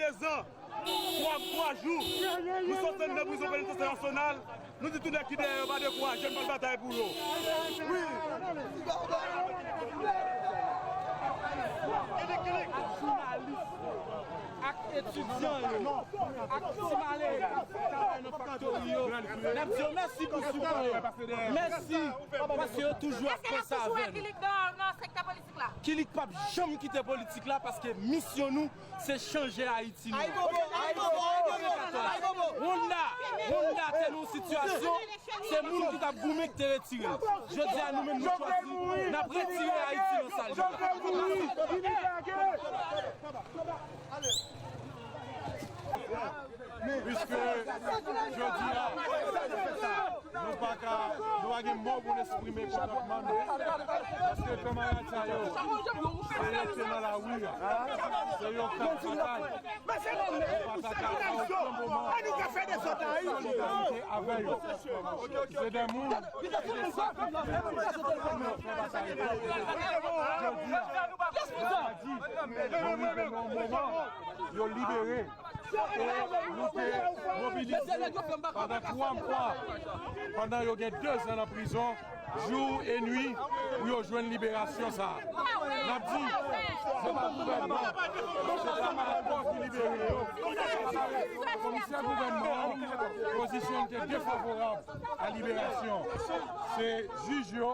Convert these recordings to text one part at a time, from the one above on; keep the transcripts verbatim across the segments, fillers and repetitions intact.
Prezan, twa, twa jou, nou soti anndan prizon penitansye nasyonal, nou di tout nèg ki dèyè yo pa dekouraje, n pral batay pou yo. Wi. Jounalis, ak etidyan yo, ak ti malere k ap travay nan faktori yo, n ap di yo mèsi pou sipò yo. Mèsi paske yo toujou ap panse avè nou. Èske n ap toujou wè Kilik nan, nan sektè politik la? Kilik p ap janm kite politik la paske misyon nou se chanje Ayiti nou. Wonda, Wonda te nan yon sitiyasyon, se moun ki t ap goumen ki te retire l. Jodi a nou menm nou chwazi, n ap retire Ayiti nan sa l ye a. Piske jodi a, nou pa ka, nou pa gen mo pou n eksprime kontantman nou. Paske kanmarad sa yo, se yo ki te nan lari a. Se yo k t ap batay. Nou pa ta ka a okenn moman fè solidarite avè yo. Se de moun ki te sakrifye yo pou fè batay la. Jodi a, nou pa di, nou rive nan yon moman, yo libere. E nou te mobilize pandan twa mwa, pandan yo gen dezan nan prizon, jou e nwi, pou yo jwenn liberasyon sa a. N ap di, se pa gouvènman, se pa Marco ki libere yo. Komisè gouvènman an, pozisyon l te defavorab a liberasyon. Se jij yo,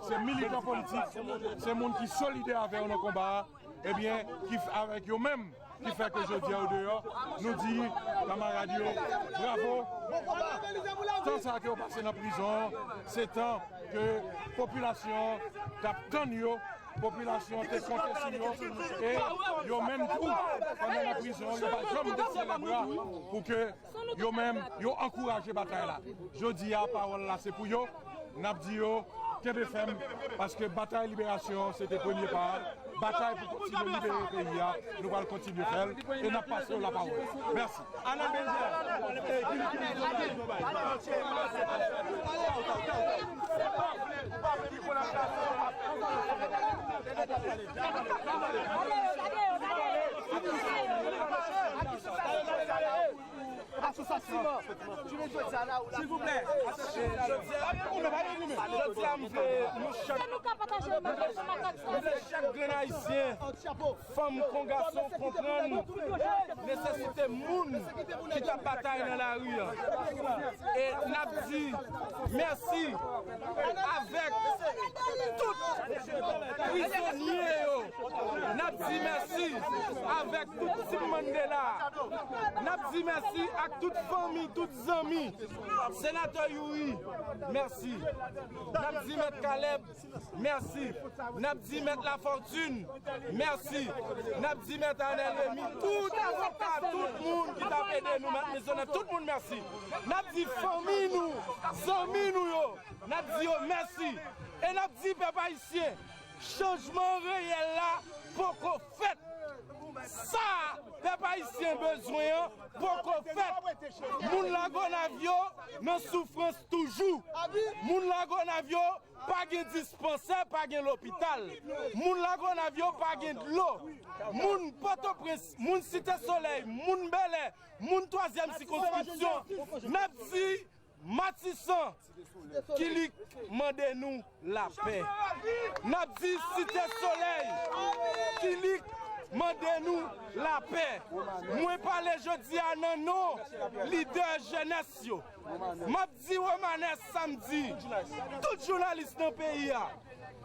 se militan politik, se moun ki solidè avè yo nan konba a, ebyen, ki f-, avèk yo menm, ki fè ke jodi a yo deyò, nou di kanmarad yo, bravo. Tan sa ke yo pase nan prizon an, se tan ke popilasyon an t ap tann yo, popilasyon an te konte sou yo, e yo menm tou, pandan nan prizon an, yo pa janm bese lebra pou ke yo menm, yo ankouraje batay la. Jodi a, pawòl la se pou yo. N ap di yo, kenbe fèm, paske batay liberasyon an, se te premye pa a. Batay pou kontinye libere peyi a, nou pral kontinye fè l, e n ap pase yo lapawòl. Mèsi. Anèl Benjè. Asosasyon. Silvouplè. Jodi a, jodi a, m vle nou chak Chak grenn Ayisyen, fanm kon gason, konprann nesesite moun ki t ap batay nan lari a. E n ap di mèsi avèk tout prizonye yo. N ap di mèsi avèk tout Team Mandela. N ap di mèsi ak tout fanmi, tout zanmi. Senatè Youri, mèsi. N ap di Mèt Caleb, mèsi. N ap di Mèt Lafortune, mèsi. N ap di Mèt Arnel Remy, tout avoka, tout moun ki t ap ede nou, Mèt Mezonèf, tout moun mèsi. N ap di fanmi nou, zanmi nou yo, n ap di yo mèsi. E n ap di pèp ayisyen, chanjman reyèl la poko fèt. Sa pèp ayisyen bezwen an poko fèt. Moun Lagonav yo nan soufrans toujou. Moun Lagonav yo pa gen dispansè, pa gen lopital. Moun Lagonav yo pa gen dlo. Moun Pòtoprens, moun Site Solèy, moun Bèlè, moun twazyèm sikonskripsyon, n ap di Matisan, Kilik mande nou lapè. N ap di Site Solèy, Kilik mande nou lapè. Mwen pale jodi a nan non lidè jenès yo. M ap di Romanès Samdi, tout jounalis nan peyi a,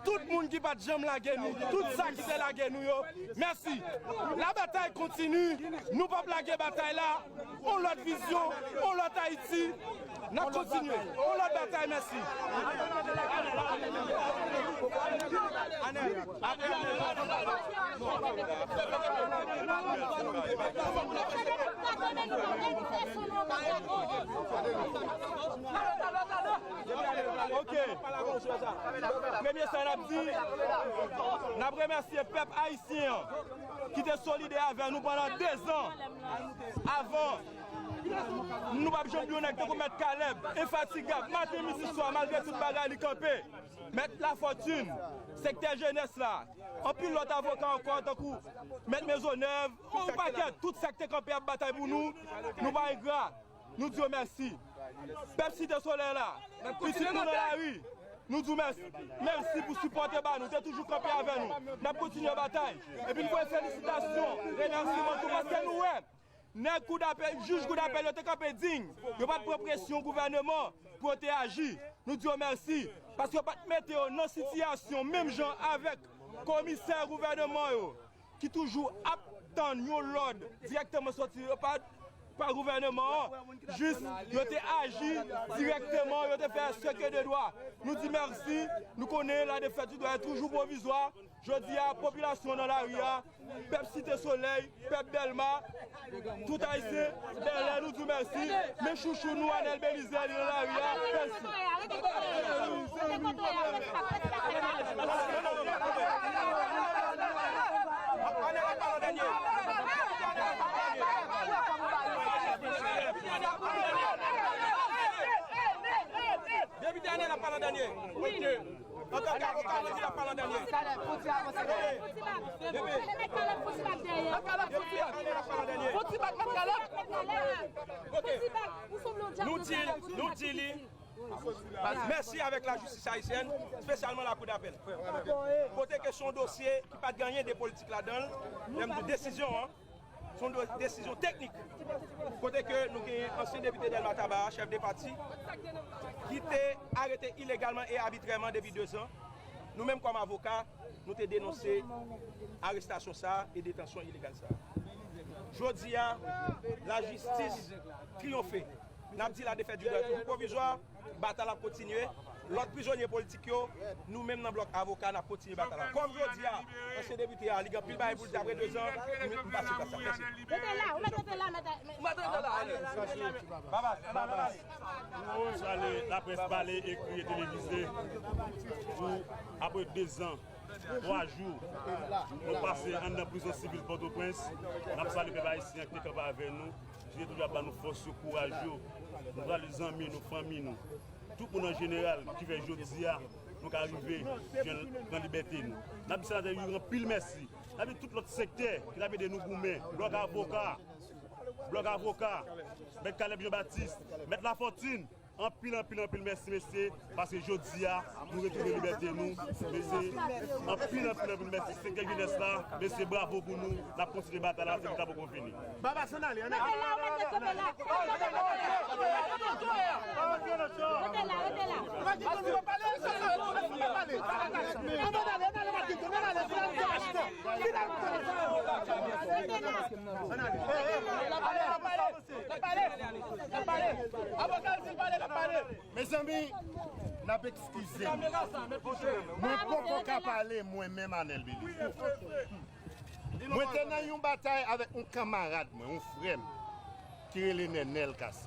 tout moun ki pa t janm lage nou, tout sa ki te lage nou yo, mèsi. La bataille continue, nou p ap lage batay la. On lòt vizyon, on lòt Ayiti, n ap kontinye. On lòt batay, mèsi. Ok. Premye sa n ap di, n ap remèsye pèp ayisyen an ki te solidè avè nou pandan dezan. Avan, nou p ap janm bliye yon nèg tankou Mèt Caleb, enfatigab, maten, midi, swa, malgre tout bagay, li kanpe. Mèt Lafortune, sektè jenès la, anpil lòt avoka ankò, tankou Mèt Maisonneuve, yon pakèt, tout sa k te kanpe ap batay pou nou, nou pa engra. Nou di yo mèsi. Pèp Site Solèy la, pitit nou nan lari, nou di w mèsi. Mèsi pou sipò w te ba nou, te toujou kanpe avè nou. N ap kontinye batay. Epi n voye felisitasyon, remèsiman tou, paske nou wè, nèg kou dapèl, jij kou dapèl yo te kanpe diy. Yo pa t pran presyon gouvèneman pou yo te aji. Nou di yo mèsi, paske yo pa t mete yo nan sitiyasyon menm jan avèk komisè gouvèneman yo, ki toujou ap tann yon lòd dirèkteman sòti pa, pa gouvèneman an. Jis, yo te aji dirèkteman, yo te fè ce que de droit. Nou di mèsi, nou konnen la défaite du droit est toujours provisoire. Jodi a, popilasyon nan lari a, pèp Site Solèy, pèp Dèlma, tout ayisyen, Bèlè, nou di w mèsi. Men chouchou nou, Anèl Belize, li nan lari a. Mèsi. Depite Anèl ap pale an dènye. Ok. Antanke avoka, nou di l ap pale an dènye. Depite Anèl ap pale an dènye. Ok. Nou di, nou di li, mèsi avèk lajistis ayisyèn, espesyalman lakou dapèl. Kote ke se yon dosye ki pa t gen anyen de politik ladan l, lè m di desizyon an, se yon do-, desizyon teknik. Kote ke nou gen ansyen depite Dèlma Taba, chèf de pati, ki te arete ilegalman e abitrèman depi dezan. Nou menm kòm avoka, nou te denonse arestasyon sa a e detansyon ilegal sa a. Jodi a, lajistis triyonfe. N ap di la défaite du droit est toujours provisoire, batay la ap kontinye. Lòt prizonye politik yo, nou menm nan blòk avoka, n ap kontinye batay la. Kòm jodi a, ansyen depite a, li gen anpil bagay pou l di apre dezan, nou, nou pase plas la. Mèsi. Rete la, ou mèt rete la, mèt, mèt. Ou mèt rete la, ale. Baba, baba. Nou salye laprès pale, ekri e televize pou apre dezan, twa jou, nou pase anndan prizon sivil Pòtoprens. N ap salye pèp ayisyen an ki te kanpe avè nou. Jezi toujou ap ba nou fòs yo, kouraj yo. Nou salye zanmi nou, fanmi nou, tout moun an jeneral ki fè jodi a nou ka rive jwenn, pran libète nou. N ap di senatè Youri anpil mèsi. N ap di tout lòt sektè ki t ap ede nou goumen, blòk avoka, blòk avoka, mèt Caleb Jean Baptiste, mèt Lafortune, anpil, anpil, anpil mèsi, mesye, paske jodi a, nou retwouve libète nou, mesye, anpil, anpil, anpil mèsi, sektè jenès la, mesye, bravo pou nou, n ap kontinye batay la, se lè sa poko fini. Baba, san ale, ann ale. Rete la, ou mèt rete la. Rete la, rete la. Rete la, rete la. Rete la. Mezanmi, n ap eskize m. Mwen poko ka pale mwen menm, Anèl Belizaire. Mwen te nan yon batay avèk yon kanmarad mwen, yon frè m, ki rele Nènèl Cassy.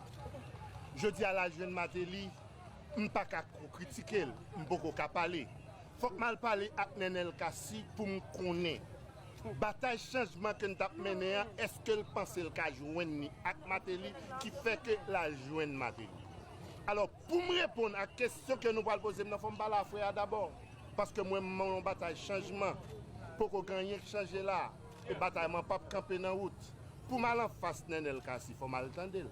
Jodi a l al jwenn Martelly, m pa ka ko kritike l, m poko ka pale. Fòk m al pale ak Nènèl Cassy pou m konnen batay chanjman ke n t ap mennen an, èske l panse l ka jwenn li ak Martelly ki fè ke l al jwenn Martelly? Alò, pou m reponn ak kesyon ke nou pral poze m nan, fò m pale a frè a dabò. Paske mwen, m nan yon batay chanjman. Poko gen anyen k chanje la. E batay mwen p ap kanpe nan wout. Pou m al anfas Nènèl Cassy, fò m al tande l.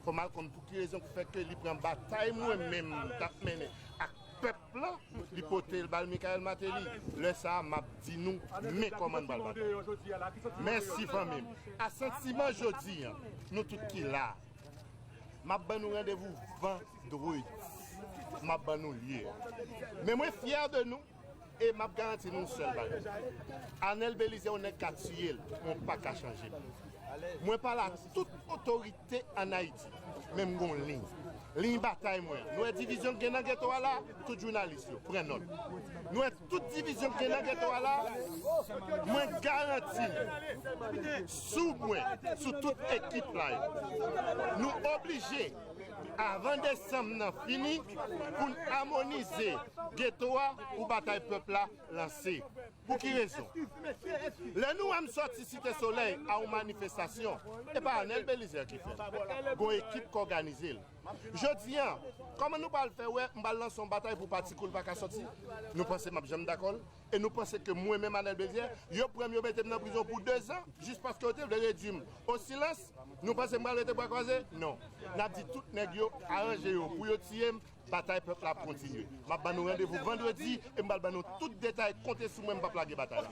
Fò m al konn pou ki rezon k fè ke li pran batay mwen menm m t ap mennen ak pèp lan, li pote l ba l Michael Martelly. Lè sa a, m ap di nou, men kòman n pral batay. Mèsi, fanmi m. A santiman jodi a, nou tout ki la, m ap ban nou randevou vandredi. M ap ban nou lye. Men mwen fyè de nou e m ap garanti nou yon sèl bagay. Anèl Belizaire, yon nèg ka tiye l, men w pa ka chanje l. Mwen pale ak tout otorite ann Ayiti, men m gon liy. Liy batay mwen an. Nou wè divizyon k gen nan geto a la, tout jounalis yo, pran nòt. Nou wè tout divizyon k gen nan geto a la, mwen garanti n, sou mwen, sou tout ekip la yo. Nou oblije, avan desanm nan fini, pou n amonize geto a pou batay pèp la lanse. Pou ki rezon? Lè nou wè m sòti Site Solèy a yon manifestasyon, e pa Anèl Belizaire ki fè l. Gon ekip k òganize l. Jodi a, kòman nou pral fè wè m pral lanse yon batay pou pati kou l pa ka sòti? Nou panse m ap janm dakò l? E nou panse ke mwen menm Anèl Belizaire, yo pran m, yo mete m nan prizon pou dezan, jis paske yo te vle redui m o silans? Nou panse m pral rete bra kwaze? Non. N ap di tout nèg yo, aranje yo pou yo tiye m, batay pèp la ap kontinye. M ap ban nou randevou vandredi e m pral ban nou tout detay. Konte sou mwen, m p ap lage batay la.